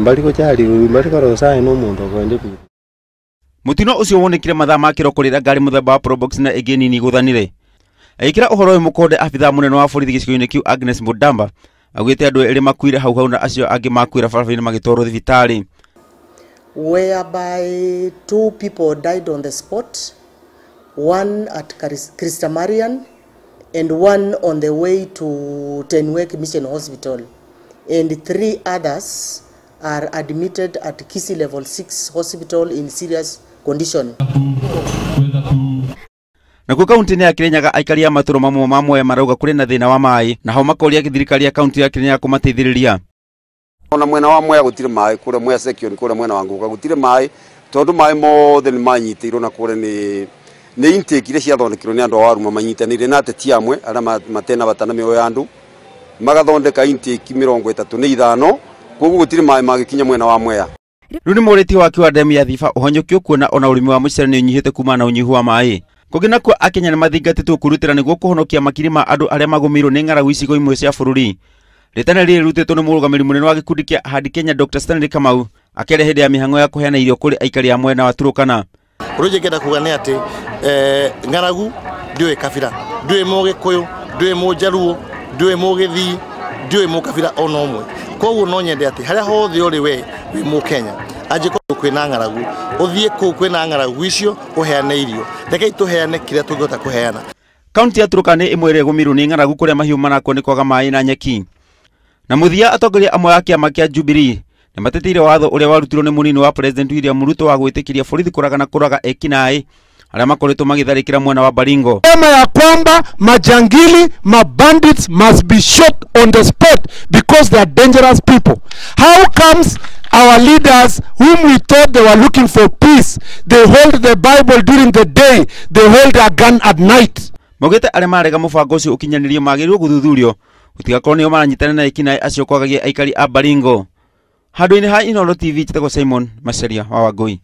Mbari gochari mbari korosa no mundu kwende pi. Mutino ucio wonekire mathaa ma kiroko rĩrĩa ngari mũthemba wa Probox na ĩngĩ nini igũthanire. Agĩkĩra ũhoro ũyũ mũkonde abithaa mũnene wa borithi gĩcigo-inĩ kĩu Agnes Mudamba augĩte andũ erĩ makuire hau hau na acio angĩ makuĩra barabara-inĩ magĩtwarwo thibitarĩ. Whereby 2 people died on the spot, one at Christa Marian and one on the way to Tenwek Mission Hospital, and 3 others are admitted at Kisii Level 6 Hospital in serious condition. Nakuo kaunti-inĩ ya Kirinyaga aikari a matũũra mamwe ma Mwea marauga kũrĩ na thĩna wa maĩ na hau makoria thirikari ya kaunti ya Kirinyaga kũmateithĩrĩria. Ona mwena wa Mwea gũtirĩ maĩ, kũrĩa Mwea section, kũrĩa mwena wa Ngũka gũtirĩ maĩ tondũ maĩ mothe nĩ manyitĩirwo na kũrĩa nĩ intake iria ciathondekirwo nĩ andũ a Waruma manyitanĩire na ateti amwe arĩa matena bata na mĩoyo ya andũ magathondeka intake 35, koguo gũtirĩ maĩ magĩkinya mwena wa Mwea. Rĩu nĩ mũrĩti wa kiwa demu ya Thiba ũhonyokio kuona ona ũrĩmi wa mũcere nĩ ũnyihĩte kumana na ũnyihu wa maĩ. Kũngĩ nakuo Akenya nĩ mathingatĩtwo kwĩrutĩra nĩguo kũhonokia makiri ma andũ arĩa magũmĩirwo nĩ ng'aragu icigo imwe cia bũrũri. Rĩtana rĩrĩ rĩrutĩtwo nĩ mũrũgamĩrĩri mũnene wa gĩkundi kĩa Ahadi Kenya Dr. Stanley Kamau akĩaria hĩndĩ ya mĩhang'o ya kũheana irio kũrĩ aikari a mwena wa Turkana. Ũndũ ũngĩ ingĩenda kuga nĩ atĩ, ng'aragu ndĩũĩ kabira, ndĩũĩ Mũgĩkũyũ, ndĩũĩ Mũnjaruo, ndĩũĩ Mũgĩthii, ndĩũĩ Mũkabira ona ũmwe. Koguo no nyende atĩ harĩa hothe ũrĩ we wĩ Mũkenya, angĩkorwo kwĩna ng'aragu, ũthiĩ kũu kwĩna ng'aragu icio ũheane irio. Rekei tũheane kĩrĩa tũngĩhota kũheana. Kaunti ya Turkana nĩ ĩmwe ĩrĩa ĩgũmĩirwo nĩ ng'aragu kũrĩa mahiũ marakua nĩ kwaga maĩ na nyeki. Na mũthia atongoria amwe a kĩama kĩa Jubilee nĩ mateteire watho ũrĩa warutirwo nĩ mũnini wa President William Ruto wa gwĩtĩkĩria borithi kũraga na kũraga ekinaĩ arĩa makoretwo magĩtharĩkĩra mwena wa Baringo. Sema ya kwamba majangili, mabandits must be shot on the spot because they are dangerous people. How comes our leaders whom we thought they were looking for peace, they hold the Bible during the day, they hold their gun at night? Maugĩte arĩa marega mũbango ũcio ũkinyanĩrio magĩrĩirwo gũthuthurio gũtigakorwo nĩo maranyitanĩra na ekinaĩ acio kwagagia aikari a Baringo. Handũ-inĩ ha Inooro TV, njĩtagwo Simon Macharia wa Wangũi.